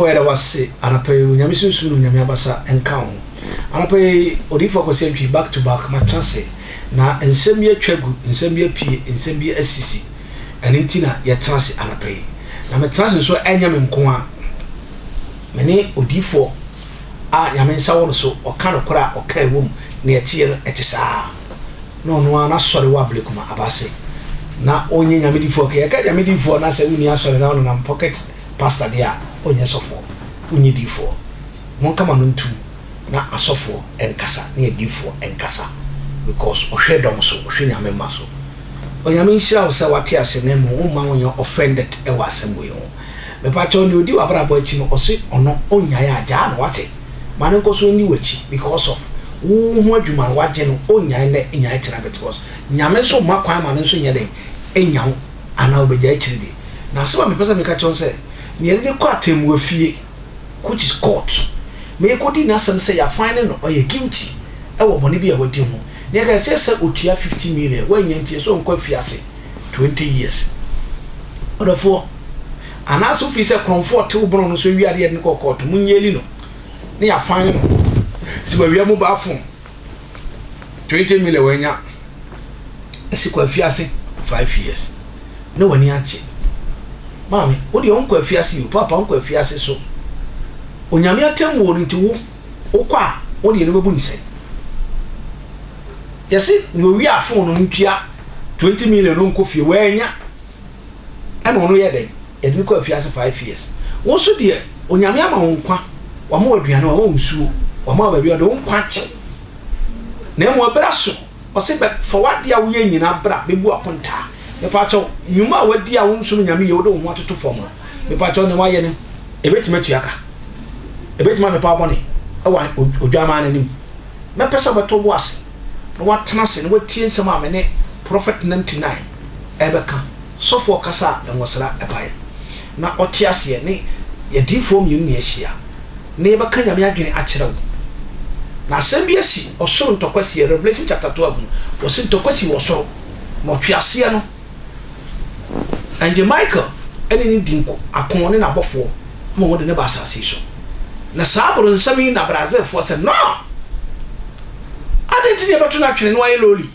Ɔdɔfoɔ yɛda wo ase anɔpa yi Onyame sunsum ne Onyame abasa nka wo ho anɔpa yi Odiyifoɔ Kwasi Antwi back to back matena ase na nsɛm bi atwa agu nsɛm bi apue nsɛm bi asisi ɛno nti na yɛtena ase anɔpa yi na metena ase nso ɛnyɛ me nko ara me ne Odiyifoɔ a Nyame nsa wɔ no so ɔka nokorɛ a ɔka ɛwɔ mu nea ɛteɛ no ɛte saa na ɔno ara n'asɔre wɔ Ablekuma aba ase na ɔnyɛ Nyame difoɔ kɛ yɛka Nyame difoɔ na sɛ wonni asɔre na wonenam pocket pastor deɛ a ɔnyɛ sɔfoɔ wonyɛ difoɔ monka mo ano ntum na asɔfoɔ nkasa ne adifoɔ nkasa because ɔhwɛ dɔm so ɔhwɛ Nyame mma so Onyame nhyira wo sɛ wate ase na mmom womma wonyɛ offended wɔ asɛm wei ho mepakyɛw nea ɔdi w'abrabɔ akyi no ɔse ɔno ɔnnyae a gyaa no wate ma no nkɔ so nni w'akyi because of wo ho adwuma no wagye no ɔnnyae nnɛ nnyae kyena because Nyame nso mma kwan ma no nso nyɛ dɛn nnya wo anaa ɔbɛgyae akyiri de. Na asɛm a mepɛ sɛ meka kyerɛ wo ne sɛ, nea yɛde no kɔ atɛmmuo fie, which is court, ma yɛkɔdi n'asɛm sɛ yɛafine no ɔyɛ guilty wɔ bɔne bi a wadi ho, na yɛka sɛ ɛsɛ sɛ ɔtua 50 million, wannya nti ɛsɛ sɛ ɔnkɔ afiase 20 years. Ɔdɔfoɔ, anaasɛ wofii sɛ korɔmfoɔ ɔte wo borɔn no so awia adeɛ yɛde no kɔɔ court, monyɛli no na yɛafine no sɛ wawia mobile phone 20 million wanya ɛsi kɔ afiase 5 years na w'ani agye maame wo deɛ wonkɔ afiase yi o papa wonkɔ afiase so onyame atemmuo no nti wo wokɔ a wo deɛ no bɛbu ne sɛn yɛse nea owi a fon no ntua 20 million no nkɔ fie wanya ɛna ɔno yɛ dɛn yɛde no kɔ afiase 5 years wo nso deɛ onyame ama wo nkwa wama wo aduane wama wo nsuo wama wo baabi ɔde wo nkwa kyɛw na mmom ɛberɛ aso Ɔse bɛ fa w'adeɛ a woyɛ nyinaa bra bɛbu akontaa. Mepakyɛw, nnwuma a wadi a wonsom Nyame yie wode wo ho atoto fam no, mepakyɛw nea wayɛ no ɛbɛtumi atua ka? Ɛbɛtumi apepa wo bɔne wɔ Odwammaa no anim? Mɛpɛ sɛ wobɛto wo bo ase na woatena ase na woatie nsɛm a me ne Prophet 99 ɛrebɛka, sɔfo a ɔkasa a nwɔsra pae na ɔte aseɛ ne adiyifoɔ mmienu na yɛahyia. na yɛbɛka Nyame adwene akyerɛ wo. Na asɛm bi asi ɔsoro ntɔkwa si ɛ, Revelation chapter 12 no, wɔse ntɔkwa si wɔ soro, na ɔtweaseɛ no, Angel Michael ne no di nko, ako, ɔne n'abɔfoɔ ma wɔde no ba asase yi so. Na saa boronsam yi na Brazilfoɔ sɛ, no! Adɛn nti na yɛbɛto no atwene na wayɛ lowly?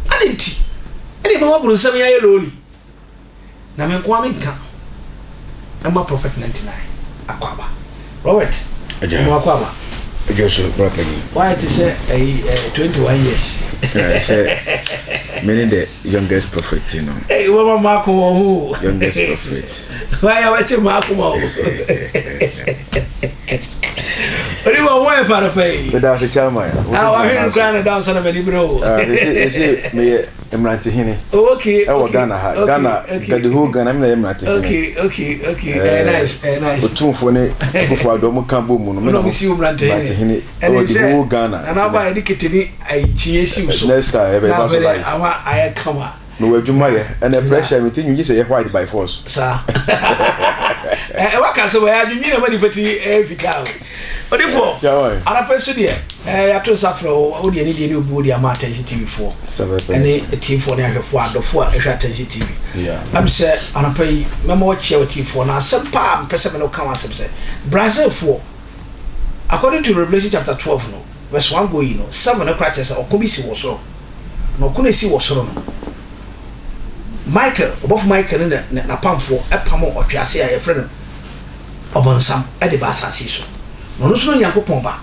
Adɛn nti na yɛbɛma boronsam yi ayɛ lowly? Na me nkoa menka mma Prophet 99 akwaaba. Robert, mo akwaaba. Ɛgya so bra panyin. Why te sɛ ɛyi ɛ 21 years. Sɛ me ne the youngest prophet no. Ɛyi wɔn ma maako wɔn ho. Youngest prophet. Why yɛ wɔte maako ma o. Oni ma wɔn yɛ fara pɛ yi. Meda ase chairman. Ah wahwɛ nkura ne dan sɔrɔ mɛ ni bere o. Ese ese meyɛ. Mmerantehene oh, okay, ɛwɔ okay, Ghana ha okay, Ghana okay. the whole Ghana mi na yɛ mmerantehene okay okay okay eh, nice eh, nice Otumfoɔ ne Akufo Addo ɔmo ka bɔ mu no mi na mo si mmerantehene ɛwɔ the whole Ghana nana aba yɛ de kete ni ayi kyinyɛ si so next time ɛbɛ ba so life ama ayɛ kama na wɔ adwuma yɛ ɛnna pressure mi ti nwi gye sɛ yɛ white by force saa ɛ waka sɛ wɔyɛ adwinwi na ma nipa ti ɛyɛ fitaa o. Odifoɔ, anɔpa yi so deɛ eh, yɛato nsa frɛ wo, wode anidie ne obuo de ama Attention TV foɔ ɛne atiefoɔ ne ahwɛfoɔ adɔfoɔ a ɛhwɛ Attention TV. Ɛm sɛ anɔpa yi mɛma wakyia w'atiefoɔ na asɛm paa mepɛ sɛ me ne wo ka ho asɛm sɛ Brazilfoɔ according to Revelation chapter 12 no verse 1 going no 7 no koraa kyerɛ sɛ ɔko bi si wɔ soro na ɔko no esi wɔ soro no Michael ɔbɔfo Michael ne n'apamfoɔ ɛpamo ɔtwease a yɛfrɛ no Ɔbonsam de ba asase yi so. Na ɔno nso ne Onyankopɔn ba.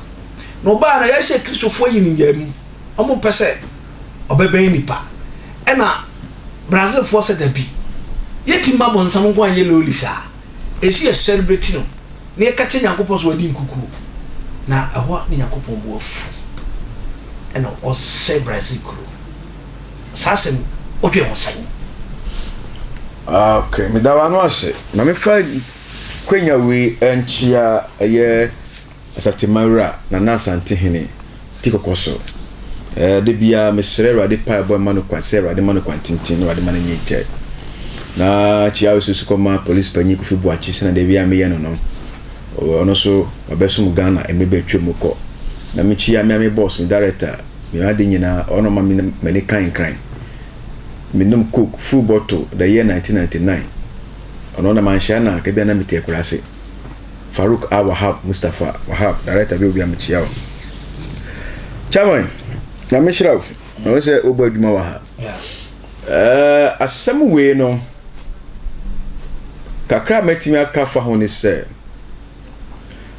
Na ɔbaa no, ɛyɛ sɛ Kristofoɔ ayi no nyaa mu. Wɔmpɛ sɛ ɔbɛbɛn nnipa. Ɛna Brazilfoɔ sɛ dabi, yɛntumi mma bonsam nko anyɛ lowly saa. Ɛsɛ yɛ celebrate no na yɛka kyerɛ Nyankopɔn sɛ wadi nkukuo. Na ɛhɔ na Nyankopɔn bo afu. Ɛna ɔsɛe Brazil kuro. Saa asɛm yi, wodwen ho sɛn? Ah, okay. Meda w'ano ase. Ma mefa kwanya wei nkyea ɛyɛ Asantema wura Nana Asantehene ti kɔkɔ so. Eh, da biara mesrɛ Awurade paebɔ ma no kwan sɛ Awurade ma no kwan tenten na Awurade ma no nyɛ nkyɛ. Na kyia wo susu kɔma polisi panyin Kofi Boakye sɛnea da biara meyɛ no no. Ɔno nso wabɛsom Ghana mmerɛ bi atwa mu kɔ. Na mekyia me me boss, me director, me ade nyinaa, ɔno ma m'ani kan nkran. Menom coke full bottle the year 1999. Ɔno na manhyia no a, anka ebia na mete akuraase. Farouk A Wahab Mustapha Wahab director bi obi a mekyia wo. Chairman, Nyame hyira wo. Na wo sɛ wobɔ adwuma wɔ ha. Uh, asɛm wei no kakra a mɛtumi aka fa ho ne sɛ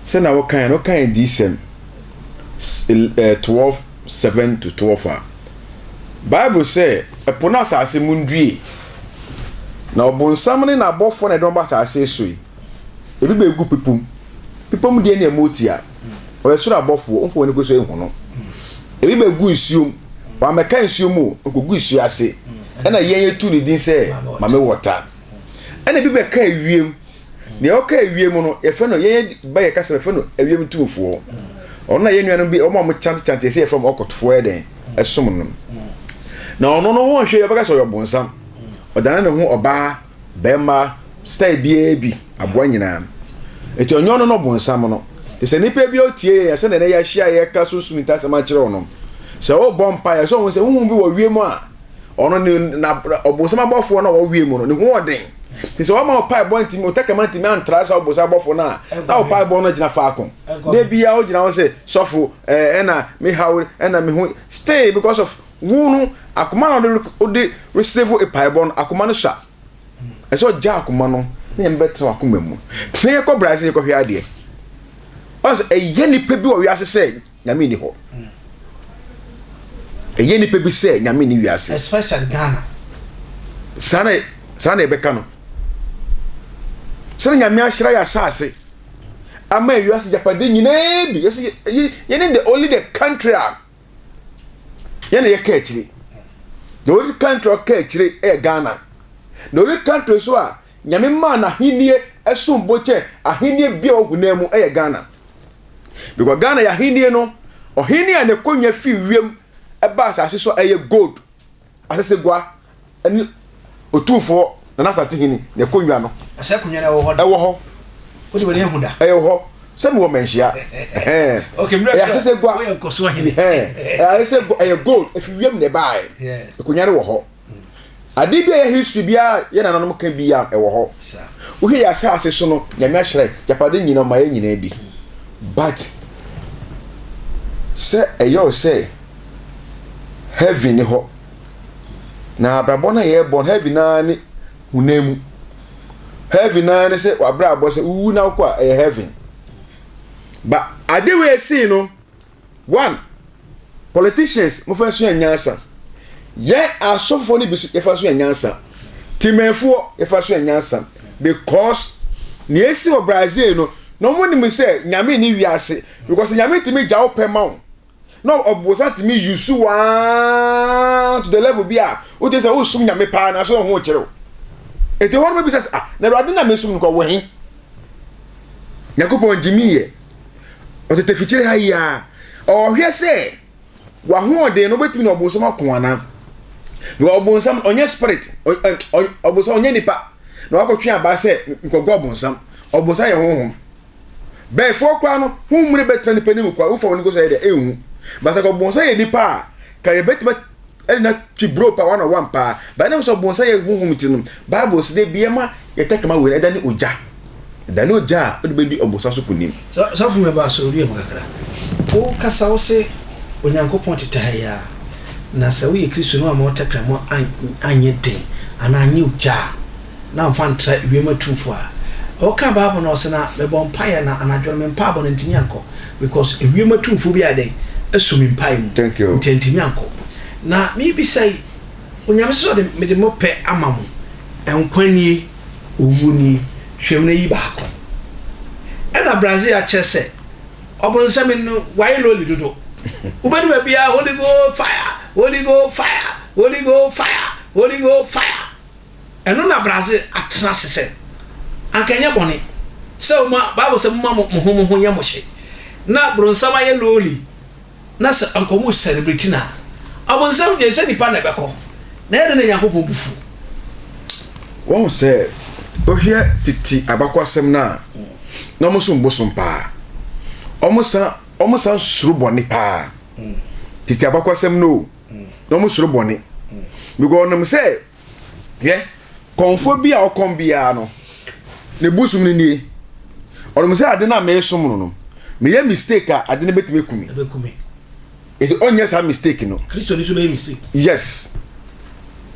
sɛ na wokan no wokan adiyisɛm 12 7 to 12 a Bible sɛ ɛpo no asase mu ndue na ɔbonsam ne n'abɔfoɔ na ɛde wɔn ba asase so yi ebi bɛgu bepɔ mu. Bepɔ mu deɛ ne ɛmu tia. Ɔyɛ soro abɔfoɔ, womfa w'ani kɔ so ehu no. Ebi bɛgu nsuo mu. Wammɛka nsuo mu o, ɔkɔgu nsuo ase. Ɛna yɛn yɛtu ne din sɛ Mame Wɔta. Ɛna ebi bɛka ewiem. Nea ɔka ewiem no, yɛfrɛ no yɛn ba yɛ kasa yɛfrɛ no ewiem tumfoɔ. Ɔno na yɛn nuanom bi wɔn a wɔn kyante kyante sɛ yɛfrɛ wɔn ɔkɔtofoɔ yɛ dɛn ɛsom no. Na ɔno no wɔn hwɛ yɛbɛka sɛ ɔyɛ ɔbonsam. Ɔdane ne ho ɔbaa. Bɛɛma style biaa bi, aboa nyinaa. Nti ɔnyɛ ɔno no ɔbonsam no. Nti sɛ nipa bi ɔtie yɛn sɛdeɛ ɛnɛ yɛahyia a yɛka sunsum ntasɛm akyerɛ wo no, sɛ wobɔ mpaeɛ sɛ ɔhu sɛ honhom bi wɔ wiem a, ɔno ne na ɔbonsam abɔfoɔ no a wɔwɔ wiem no, ne ho ɔden. Nti sɛ wɔma wo paebɔ ntumi, wo tɛkrɛma ntumi antra saa ɔbonsam abɔfoɔ no a, na wo paebɔ no gyina faako. Da biara wogyina hɔ sɛ sɔfo, ɛɛ ɛna me haw, ɛna me ho, stay because of Wo no, akoma na wode wode receive mpaebɔ no, akoma no sua. Ɛsɛ ɔgya akoma no na nyame bɛtena w'akoma mu. Na yɛkɔ Brazil yɛkɔhwɛ adeɛ. Ɔsɛ sɛ ɛyɛ nipa bi wɔ wiase sɛ nyame nni hɔ. Ɛyɛ nipa bi sɛ nyame nni wiase. Especially Ghana. Saa na saa na yɛbɛka no. Sɛ nyame ahyira yɛ asase ama wiase japade nyinaa bi. Yɛsɛ yɛne the only the country a yɛn na yɛka akyire the only country ɔka akyire yɛ ghana the only country so a nyame maa n'ahennie ɛsom bo kyɛ ahennie bi a ɔhunam mu yɛ ghana because ghana yɛ ahennie no ɔhene a n'akonnwa fi wiem ɛba asase so ɛyɛ gold Asesegua ne Otumfoɔ Nana Asantehene n'akonnwa no. Ɛsɛ akonnwa no ɛwɔ hɔ. Ɛwɔ hɔ. Wode w'ani ahu da. Ɛwɔ hɔ. Sɛ mewɔ manhyia. Okay, mmerɛ ɛyɛ asesegua. Woyɛ nkɔsoɔ hene. Ɛyɛ asesegua, ɛyɛ gold, efi wiem na ɛbaeɛ. Akonnwa no wɔ hɔ. Ade bi a ɛyɛ history biara yɛ nananom ka biara ɛwɔ hɔ. Wohwɛ yɛ asase so no, Nyame ahyira yɛ, japade nyina ɔma yɛ nyinaa bi. But sɛ ɛyɛ wo sɛ heaven ne hɔ. Na abrabɔ no a yɛrebɔ no, heaven ara ne honam mu. Heaven ara ne sɛ w'abrabɔ sɛ wowu na wokɔ a ɛyɛ heaven. But ade wei esii no, one, politicians mofa nsua nyansa. Yɛn asɔfoɔ no bi so yɛfa nsua nyansa. Timanfoɔ yɛfa nsua nyansa because nea esi wɔ Brazil no, na wɔn nim sɛ nyame ne wiase because nyame ntumi gya wo pɛ ma wo. na ɔbonsam tumi use wo aa to the level bi a wote sɛ wosom nyame paa na so ho kyerɛw enti hɔ no bɛbisa sɛ ah na awurade na mesom no kɔ wɔ he nyankopɔn gyimi yɛ ɔtete fikyire ha yi a ɔhwɛ sɛ wahoɔden no wobɛtumi na ɔbonsam ako anaa because ɔbonsam ɔnyɛ spirit ɔbonsam ɔnyɛ nipa na wakɔtwe abaa sɛ nkɔgɔ ɔbonsam ɔbonsam yɛ honhom Bɛɛfoɔ koraa no, ho mmere bɛtena nipa anim kwa, wofa wɔn kɔsɛ yɛ dɛ, ɛnhu. But sɛ ɔbonsam yɛ nipa a, ka yɛbɛtumi ɛde na twi bro pa one on one paa. But ɛnam sɛ ɔbonsam yɛ honhom ti no, Bible sɛ dɛ bia ma yɛ tɛkrɛma wei no ɛda ne ogya. Ɛda ne ogya a, wode bɛdi ɔbonsam so konim. Sɔfo me ba sɔre wiem kakra. Wo kasa wo se Onyankopɔn tete ha yi ara, na sɛ woyɛ Kristoni wamma wo tɛkrɛma anyɛ den anaa anyɛ ogya a, na ɔmfa ntra wiem atumfoɔ a ɔka bible no ɔse na mebɔ mpaeɛ na anadwo no me mpaebɔ no antumi ankɔ because ewiem atumfoɔ bi ayɛ dɛn asɔ me mpaeɛ mu Thank you. nti antumi ankɔ na mebisa yi Onyame sɛ ɔde mede mo pɛ ama mo nkwa nie owuo nie hwɛ mu na yi baako ɛna Brazil akyerɛ sɛ ɔbonsam no wayɛ loli dodo wobɛdu baabiara Holy Ghost fire Holy Ghost fire Holy Ghost fire Holy Ghost fire Ɛno na Brazil atena ase sɛ anka ɛnyɛ bɔne sɛ woma Bible sɛ momma mo ho mo ho nyɛ mo hye na bronsam ayɛ lowly na sɛ anka ɔmo celebrate no a ɔbonsam gye sɛ nipa na ɛbɛkɔ na ɛyɛ dɛn na Nyankopɔn bo fuw. Wahu sɛ wohwɛ tete abakoasɛm no a, na wɔn som bosom paa. Wɔn san wɔn san suro bɔne paa. Tete abakoasɛm no o, na wɔn suro bɔne. Because ɔnam sɛ Hwɛ, kɔmfoɔ bi a ɔkɔm biara no, ne bosom no nie. Ɔnom sɛ ade no a mesom no no, meyɛ mistake a ade no bɛtumi aku me. Ɛbɛku me. Nti ɔnyɛ saa mistake no. Kristo ni nso bɛyɛ mistake. Yes.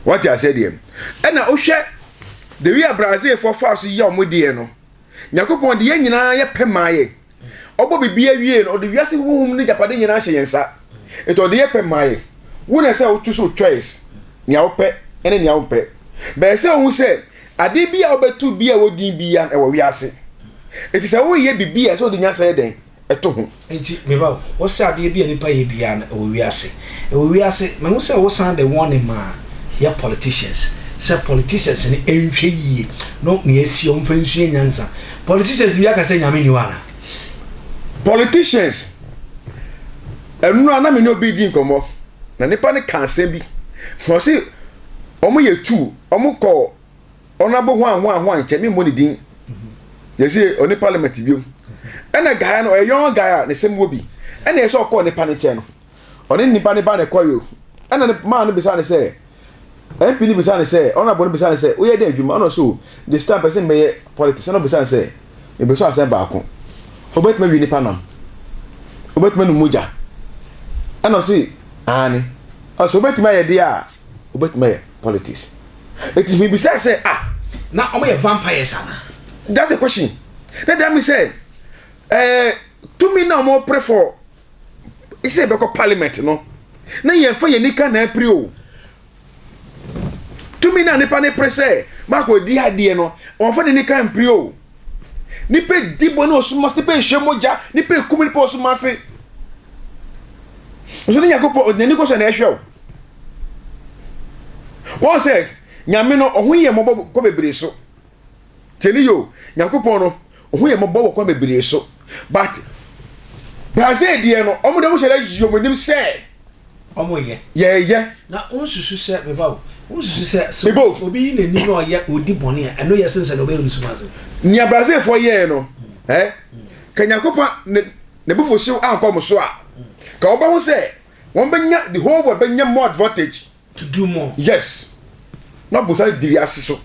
Wate aseɛ deɛ. Ɛna wohwɛ the way a Brazilfoɔ faa so yɛ wɔn deɛ no, Nyankopɔn de yɛn nyinaa yɛ pɛ maa yɛ. Ɔbɔ biribi awie no, ɔde wiase honhom ne japade nyinaa hyɛ yɛn nsa. Nti ɔde yɛ pɛ maa yɛ. Wo na ɛsɛ wotu so choice, nea wopɛ ne nea wompɛ. Bɛyɛ sɛ wohu sɛ ade bi a wobɛto bi a ɛwɔ din bi a ɛwɔ wiase. Nti sɛ woyɛ biribi a ɛsɛ wode nyansa yɛ dɛn? Ɛto ho. Nti me ba o, wose adeɛ bi a nipa yɛ biara no ɛwɔ wiase. Ɛwɔ wiase, mahu sɛ wo san de warning maa yɛ politicians sɛ politicians no nhwɛ yie no nea asi ɔmo fa nsua nyansa. Politicians bi aka sɛ Nyame nni hɔ anaa? Politicians, ɛnora na me ne obi redi nkɔmmɔ na nipa no ka asɛm bi, ɔse ɔmo yɛ two, ɔmo kɔ Honourable hwan hwan hwan nkyɛn memmɔ ne din yɛsi ɔne parliament bio ɛna guy no ɔyɛ young guy a ne sɛm wɔ bi ɛna ɛsɛ ɔkɔɔ nipa ne nkyɛn no ɔne nipa ne ba ne kɔ yo ɛna ne maa no bisa ne sɛ MP no bisa ne sɛ honourable no bisa ne sɛ woyɛ dɛn adwuma ɔna so this time pɛ sɛ mbɛyɛ politics ɛna ɔbisa ne sɛ mebɛsɔ asɛm baako wobɛtumi awi nipa nam wobɛtumi anu mogya ɛna ɔse aane ɔsɛ wobɛtumi ayɛ deɛ a wobɛtumi ayɛ politics eti mi bisa sɛ ah. Na wɔn yɛ vampires ana. That's the question na that means sɛ ɛɛ eh, tumi na wɔn pere for sɛ ɛbɛkɔ parliament no na yɛn fa yɛn nika na ɛpere o tumi na nipa ne pere sɛ mako di adeɛ no wɔn fa ne nika mpere o nipa di bɔ ne osuma nipa ehwɛ mogya nipa ekum nipa osuma ase nso ne nyakopɔ n'ani kɔ so na ɛhwɛ o. Wɔn sɛ Nyame no ɔho yɛ mmɔbɔ kɔ bebree so. Tiɛ yo, Nyankopɔn no ɔho yɛ mmɔbɔ wɔ kwan bebree so. But Brazil deɛ no, ɔmo de ɔmo hyɛ dɛ yi ɔmo anim sɛ ɔmo yɛ. Yɛyɛ. Na wonsusu sɛ meba o, wonsusu sɛ sɛ obi yi n'anim na ɔyɛ odi bɔne a ɛno yɛ sen sɛ na ɔbɛyɛ no sum ase. Nea Brazilfoɔ yɛɛ no, eh, ka Nyankopɔn ne n'abufuhyew ankɔ ɔmo so a, ka wɔbɛho sɛ Wɔn bɛ nya the whole world bɛ nya more advantage. To do more. Yes. Na ɔbonsa di wiase so.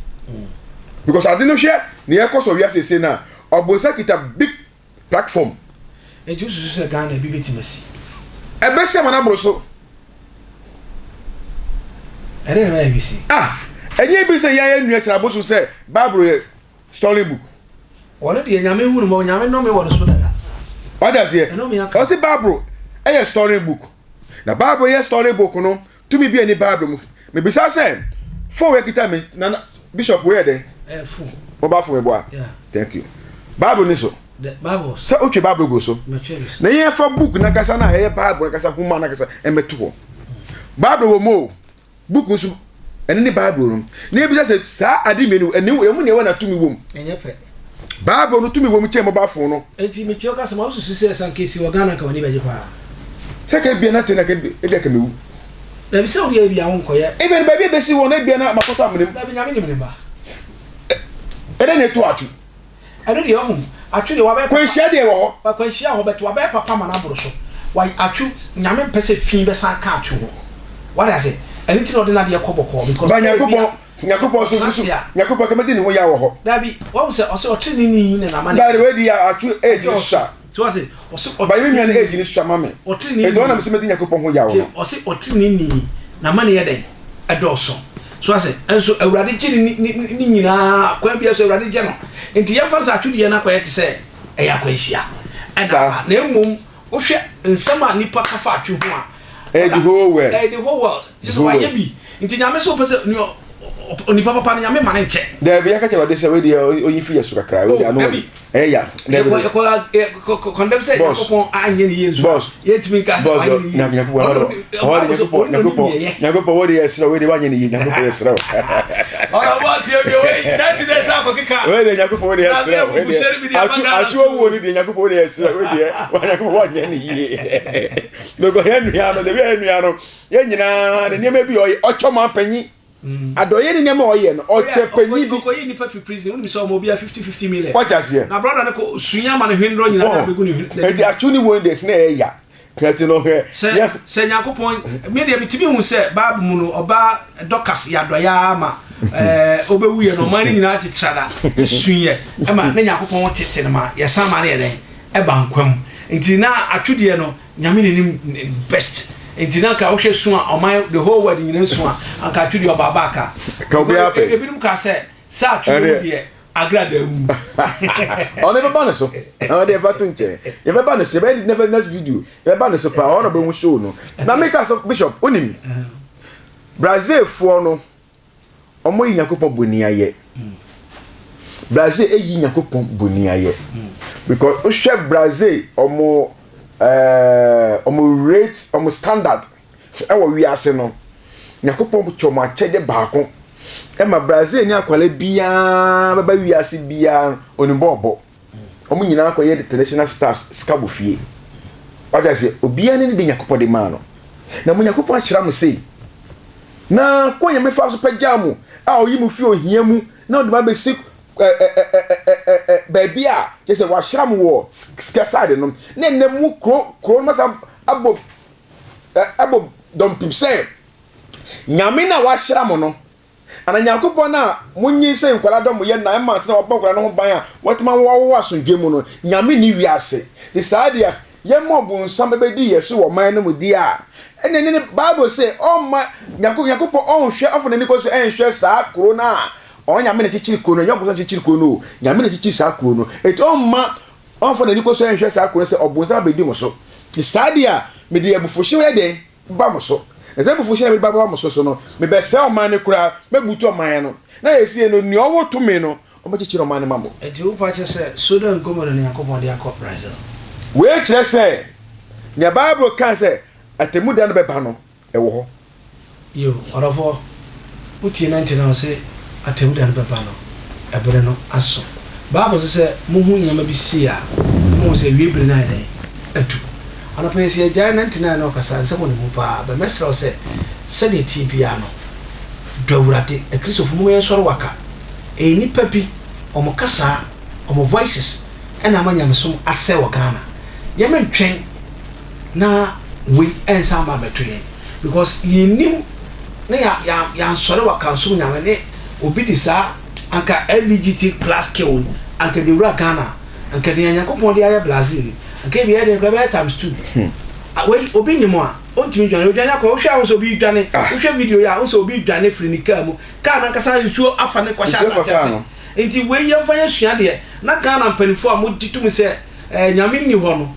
Because ade no hwɛ nea ɛkɔ so wiase ese na ɔbonsa kita big platform. Enti wosusu sɛ Ghana ebi betumi asi? Ɛbɛsi ama no aboro so. Ɛdɛn na ɛbɛyɛ bi si? Ah, ɛnyɛ bi sɛ yɛn yɛn nua kyerɛ abosom sɛ Bible yɛ story book. Ɔno deɛ Nyame hu no mmɔbɔ, Nyame nnome wɔ ne so dada. Wate aseɛ? Ɔse Bible ɛyɛ story book. Na Bible yɛ story book no, tumi bi ɛni Bible mu. Mebisa sɛ, phone wei kita me, na Bishop wei yɛ dɛn? Ɛyɛ phone. Mobile phone meboa? Yeah. Thank you. Bible ni so. The Bible. Sɛ wotwe Bible gu so. Matwe Na yɛn fa book nakasa na ɛyɛ Bible nakasa, homa nakasa, ɛmɛto hɔ. Bible wɔ mu o. Book nso, ɛno ne Bible no. Na ebisa sɛ saa ade mmienu ɛne ɛmu nea ɛwɔ na tumi wom. Ɛnyɛ pɛ. Bible no tumi wom kyɛn mobile phone no. Enti metie wo kasa ma wosusu sɛ sɛ anka esi wɔ Ghana anka w'ani bɛgye paa. Sɛ ka ebia na te na ka ebia ka mewu. Dabi sɛ wodeɛ ebia wonkɔyɛ. Ebia no baabi a ebesi wɔ no ebia na makɔtɔ amena mu. Dabi Nyame nim ne mma. Ɛdɛn na ɛto atwo? Ɛno deɛ wahu. Atwo deɛ wabɛyɛ papa. Kwanhyia deɛ wɔ hɔ. Kwanhyia wɔ hɔ but wabɛyɛ papa ma no aboro so. Wa atwo Nyame mpɛ sɛ fi bɛsan aka atwo ho. Wate ase? Ɛno nti na ɔde n'adeɛ kɔ bɔkɔɔ because Ba ebia Nyankopɔn Nyankopɔn so ɔtena nso ase a. Nyankopɔn kɛmɛdi ne ho yaw wɔ hɔ. Dabi, wahu sɛ ɔse ɔtreneeni na n'amane. By the way deɛ atwo age no Ɛdɔɔso. sua. So wate? Ɔse By me nua no ɔtreneeni. age no sua ma me. Ɔtreneeni. Enti ɔno na mese mɛdi Nyankopɔn ho yaw Tie, no. ɔse ɔtreneeni n'amane yɛ dɛn? Ɛdɔɔso. So ase? Nso Awurade gye ne ne ne nyinaa, kwan biara so Awurade gye no. Nti yɛmfa no sɛ atwedeɛ no akɔyɛ te sɛ ɛyɛ akwanhyia ɛna aba. Na mmom wohwɛ nsɛm a nnipa ka fa atwe ho a, Ɛyɛ the whole world. Ɛyɛ the whole world. Kyerɛ sɛ wayɛ bi. Nti Nyame sɛ ɔpɛ sɛ nea onipa papa no Nyame ma no nkyɛ. Daabi, yɛka kyerɛ Awurade sɛ wei deɛ ɔnyi fi yɛ so kakra, wei deɛ ano wɔ ɛyɛ ya. Daabi. Yɛkɔ yɛkɔ kɔndɛm sɛ Nyankopɔn anyɛ ne yie nso. Boss. Yɛntumi nka sɛ wanyɛ ne yie. Nyankopɔn Nyankopɔn Nyankopɔn Nyankopɔn wei deɛ yɛsrɛ wei deɛ wanyɛ ne yie Nyankopɔn yɛsrɛ wo. Ɔlɔbɔ tie bi wei nɛti dɛ sɛ akɔkeka. Wei deɛ Nyankopɔn wei deɛ yɛsrɛ wo. Wei deɛ atwo atwo owuo no deɛ Nyankopɔn wei deɛ yɛsrɛ wei deɛ Nyankopɔn wanyɛ ne yie. Because yɛn nua no deɛ yɛn nua no yɛn nyinaa ne nneɛma bi ɔyɛ ɔkyɛ ɔman panyin. Adɔyɛ ne nneɛma ɔyɛ no ɔkyɛ panyin bi. Ɔkɔyi nipa fi prison wonim sɛ ɔma obiara 50 50 million. Wate aseɛ. Na brother no kɔ sua ma ne hwendrɔ nyinaa bɛgu ne hwene. Eti atwo ne wɔn deɛ na ɛyɛ ya. Kɛte no hwɛ. Sɛ sɛ Nyankopɔn me deɛ metumi hu sɛ Bible mu no ɔbaa Dorcas yɛ adɔeɛ ara ma ɛɛ ɔbɛwuiɛ no ɔman no nyinaa gye trada suiɛ ɛma ne Nyankopɔn tete no ma yɛsan ma no yɛ dɛn ɛba nkwa mu nti na atwedeɛ no Nyame ne nim best nti na nka wohwɛ su a ɔman the whole world nyinaa su a anka atwedeɛ ɔbaa back a ebinom ka sɛ sɛ atwedeɛ mu deɛ Agrada wu. Ɔno yɛbɛba ne so. Ɔno deɛ yɛfa to nkyɛn. Yɛbɛba ne so. Yɛbɛyɛ ne next video. Yɛbɛba ne so paa. Ɔno na ɔbɛhu show no. Na meka sɛ Bishop, wonim Brazilfoɔ no, wɔyi Nyankopɔn boni ayɛ. Brazil eyi Nyankopɔn boni ayɛ. Because wohwɛ Brazil wɔn ɛɛ wɔn rate, wɔn standard Wɔ wiase no, Nyankopɔn kyɛ wɔn akyɛde baako ma Brazil ni akwadaa biara bɛba wiase biara no, onim bɔɔl bɔ. Wɔn nyinaa kɔyɛ international stars sika wɔ fie. Wate aseɛ? Obiara ne ne de Nyankopɔn de maa no. Na mo Nyankopɔn ahyira mo sei. Na kwan Nyame fa so pagyaa mo a ɔyi mo fi ohia mu na ɔde mo abɛsi baabi a kyerɛ sɛ wahyira mo wɔ sika side no. Na ɛnnɛ mo kuro kuro no masa abɔ bɔ dɔmpem sɛ, Nyame no a wahyira mo no, anaa Nyankopɔn no a monyinsɛn nkwadaa dɔ mo yɛ nine months na wabɔ nkwadaa no ho ban a watumi awo awo wɔ asomdwoe mu no, Nyame nni wiase. Nti saa deɛ yɛma ɔbonsam bɛbɛdi yɛn so wɔ ɔman no mu deɛ a, ɛnneɛ ne ne Bible se ɔmma Nyankopɔn ɔnhwɛ ɔmfa n'ani kɔ so ɛnhwɛ saa kuro no a ɔno Nyame na kyekyere kuro no, ɛnyɛ ɔbonsam na kyekyere kuro no o, Nyame na kyekyere saa kuro no. Enti ɔmma Ɔmfa n'ani kɔ so nhwɛ saa kuro no sɛ ɔbonsam abɛdi mo so. Nti saa deɛ a, mede abufuhyew yɛ dɛn? Ba mo so. Na saa abufuhyew a mede bɛba mo so so no, mebɛsɛe ɔman no koraa, mɛbutu ɔman no. Na seesei no, nea ɔwɔ tumi no, ɔbɛkyekyere ɔman no ma mo. Enti wo pa kyɛ sɛ Sodom and Gomorrah na Nyankopɔn de akɔ Brazil? Wei kyerɛ sɛ, nea Bible ka sɛ atemmu da no bɛba no, ɛwɔ hɔ. Yiw, ɔdɔfoɔ, wotie na nti na ɔse atemmuda no bɛba no, ɛbere no aso. Bible se sɛ mohu nneɛma bi sei a, na moahu sɛ awiei bere no ayɛ dɛn? Adu. Anɔpa yi sɛ yɛgyae 99 na ɔkasa a, nsɛm wɔ ne mu paa, but mɛsrɛ wo sɛ, sɛdeɛ ɛteɛ biara no, dɔ Awurade. Akristofo, momma yɛnsɔre waka. Ɛyɛ nnipa bi, wɔn kasaa, wɔn voices, ɛna ama nyamesom asɛe wɔ Ghana. Yɛmentwɛn. na wei ɛnsan mma mmɛto yɛn because yɛnnim na ya ya yansɔre wakansom nyame ne obi de saa anka LBGT plus kill anka de wura Ghana anka deɛ Nyankopɔn de ayɛ Brazil yi anka ebi ɛyɛ den koraa bɛyɛ times two hmm. Wei obi nyim a ɔntumi dwane odwane akɔ wohwɛ a wo sɛ obi dwane ah. Wohwɛ video yi a wo sɛ obi dwane firi ne kaa mu kaa nankasa nsuo afa ne kɔhyɛ asase ase nti wei yɛmfa yɛsua deɛ na Ghana mpanimfoɔ a mogye tom sɛ eh, Nyame nni hɔ no,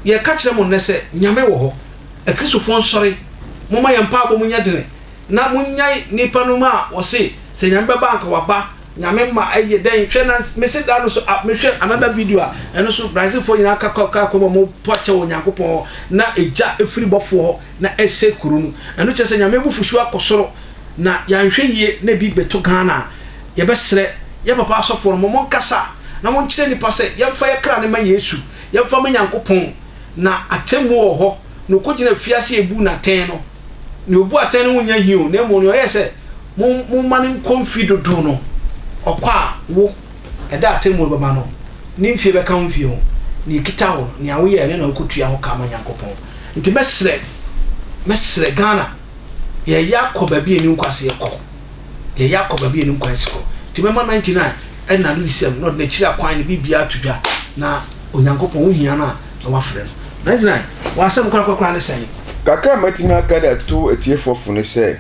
yɛka kyerɛ mo nnɛ sɛ Nyame wɔ hɔ. Akristofoɔ nsɔre, momma yɛn mpaabɔ mu nyɛ dene, na monnyae nnipa nom a wɔse sɛ Nyame bɛba anka waba, Nyame mma ɛyɛ dɛn, hwɛ na mese da no so a mehwɛ another video a ɛno so Brazilfoɔ nyinaa ka kɔ kaa kɔm a wɔpo akyɛ wɔ Nyankopɔn hɔ na egya firi bɔfoɔ hɔ na ɛsɛe kuro no, ɛno kyerɛ sɛ Nyame abufuhyew akɔ soro na yɛanhwɛ yie na ebi bɛto Ghana a, yɛbɛsrɛ yɛn papa asɔfoɔ no mo monkasa na monkyerɛ nnipa sɛ yɛmfa yɛn kra no ma Yesu, yɛmfa ma Nyankopɔn, na atemmuo wɔ hɔ, na ɔkɔgyina afiase a ɛbu no atɛn no, nea ɔbu atɛn no ho nyɛ hi o, na mmom nea ɔyɛ sɛ mo momma no nkɔ mfe dodow no, ɔkɔ a, wo, ɛda a atemmuo no bɛba no, ne mfie bɛka wo mfie ho, nea ɛkita wo no, nea woyɛɛ no na wokɔtua ho ka ma Nyankopɔn. Nti mɛsrɛ, mɛsrɛ Ghana, yɛreyɛ akɔ baabi a ɛnni nkwa sɛ yɛkɔ. Yɛreyɛ akɔ baabi a ɛnni nkwa sɛ yɛkɔ. Nti mɛma 99 ɛna no nsɛm na ɔde n'akyiri akwan ne biribiara ato dwa na Onyankopɔn wo hia no a na wafrɛ no. 99 w'asɛm korakorakora ne sɛn? Kakra a mɛtumi aka de ato atiefoɔ fo ne sɛ,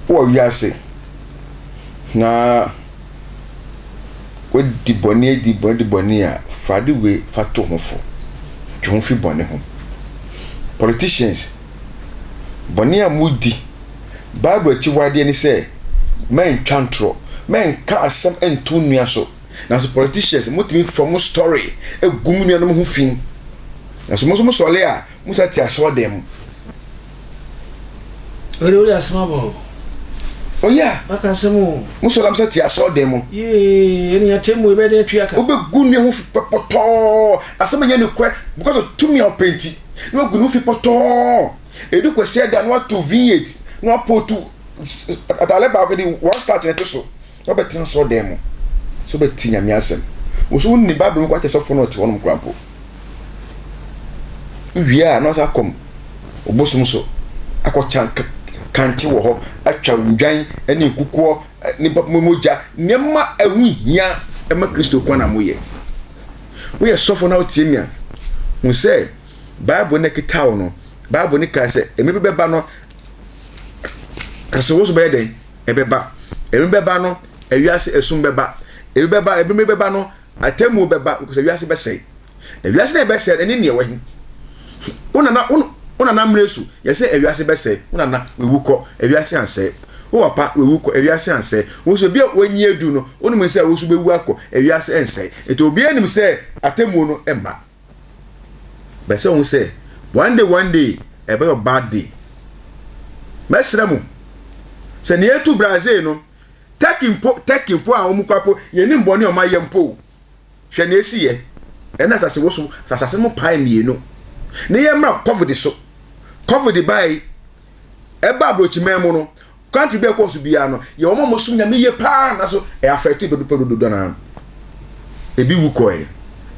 wowɔ wiase na wadi bɔne adi bɔne adi bɔne a, fa ade wei fa to ho fo. Twe ho fi bɔne ho. Politicians, bɔne a modi, Bible akyiwadeɛ ne sɛ mɛntwa ntorɔ, mɛnka asɛm nto wo nua so. Nanso politicians, motumi fa mo story gu mo nuanom ho fi. Nanso mo nso mosɔre a, mo san te asɔredan mu. Wei de wode asɛm aba o. Oh yeah. Waka asɛm o. Mo sɔre a mo san te asɔredan mu. Yee, ɛne atemmu ebɛyɛ den atwi aka. Wobɛgu nua ho fi pɔtɔɔ. Asɛm nyɛ nokorɛ because of tumi a ɔpɛ nti. Na wagu ne ho fi pɔtɔɔ. Ɛdu Kwasiada na wato V8 na wapootu ataade baako de one starch na ɛto so. Na wabɛtena asɔredan mu sɛ wobɛte Nyame asɛm. Wo so wonni Bible mu kɔ akyɛ sɔfo na ɔte hɔnom koraa mpo. Wowie a na wasan akɔ ɔbosom so akɔkya kankye wɔ hɔ, atwa ndwan ne nkukuo, nipa mogya, nneɛma a ɛho hia ma Kristo kwan na moyɛ. Woyɛ sɔfo na wotie me a, hu sɛ Bible no ɛkita wo no, Bible no kae sɛ mmere bi bɛba no, kasawoso bɛyɛ dɛn? Ɛbɛba. Mmere bɛba no, ewiase esum bɛba. Ebi bɛba, ebi bɛba no, atemmuo bɛba, because ewiase bɛsɛe. Na wiase na ɛbɛsɛe no, ɛne nea ɛwɔ he? Wo nana, wo, wo nana mmerɛ so, yɛsɛ ewiase bɛsɛe. Wo nana, wawu kɔ, ewiase ansɛe. Wo papa, wawu kɔ, ewiase ansɛe. Wo nso, ebi a wanyi adu no, wonim sɛ wo nso bɛwu akɔ, ewiase ɛnsɛe. Nti obiara nim sɛ atemmuo no mma. Bɛ sɛ wohu sɛ, one day, one day, ɛbɛyɛ bad day. Mɛsrɛ mo, sɛ nea etu Brazil no, Turkey mpo, Turkey mpo a wɔn kura po, yɛnim bɔne a wɔn ayɛ mpo. Hwɛ nea esi yɛ. Ɛna asase woso, asase no pae mmienu. Ne yɛ mmra COVID so. COVID bae, ɛba aburokyiman mu no, country bi a ɛkɔɔ so biara no, yɛ wɔn a wɔsom Nyame yie paa na so ɛ affect bɛdu pɛ dodo no ebi wu kɔɛ.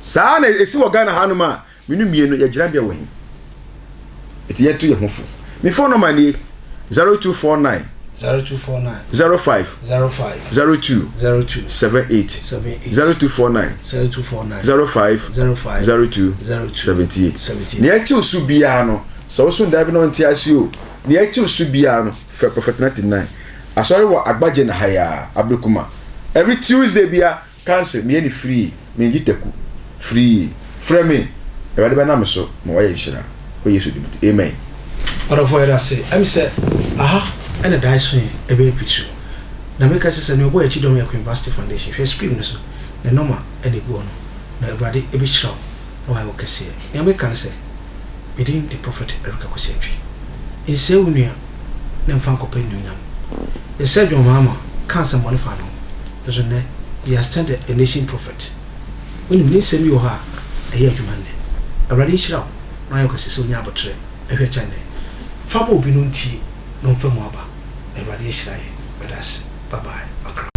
Saa na esi wɔ Ghana hanom a, Mene mmienu, yɛ gyinabea wɔ he? Eti yɛnto yɛn ho fo. Me phone number nie, 0249. 0249. 05. 05. 02. 02. 78. 78. 0249. 0249. 05. 05. 02. 02. 78. 78. Nea ɛkyew so biara no, sɛ woso dan bi na ɔnte ase o, nea ɛkyew so biara no, frɛ Prophet 99. Asɔre wɔ Agbagye na ha yi ara, Ablekuma. Every Tuesday biara, Council, meyɛ no free, mengye taku, free, Frɛ me, Awurade bɛnam me so ma wayɛ nhyira, wɔ Yesu din mu nti, amen. Ɔdɔfoɔ yɛdase ɛm sɛ aha ɛna daeso yi ɛbɛyɛ pitru na meka sɛ sɛ nea ɔbɔ yɛakyi dɔm yɛ Queen Vasti Foundation hwɛ screen no so ne nɔma ɛna ɛgu hɔ no na Awurade ɛbɛhyira wo na wayɛ wo kɛseɛ nea meka ne sɛ me din de Prophet Eric Akwasi Antwi nsɛe wo nua na mfa nkɔpɛ anuonyam yɛ sɛ John Mahama ka asɛmmɔne faa ne ho Nanso nnɛ, he has turned a nation prophet. Wonim, ne nsɛm bi wɔ hɔ a, ɛyɛ adwuma nnɛ. Awurade nhyira wo na wayɛ wo kɛse sɛ wonya aboterɛ hwɛ kyɛ nnɛ. Fa ma obi na ɔntie na ɔmfa mu aba na Awurade ahyira yɛn. Meda ase. Bye bye. Accra.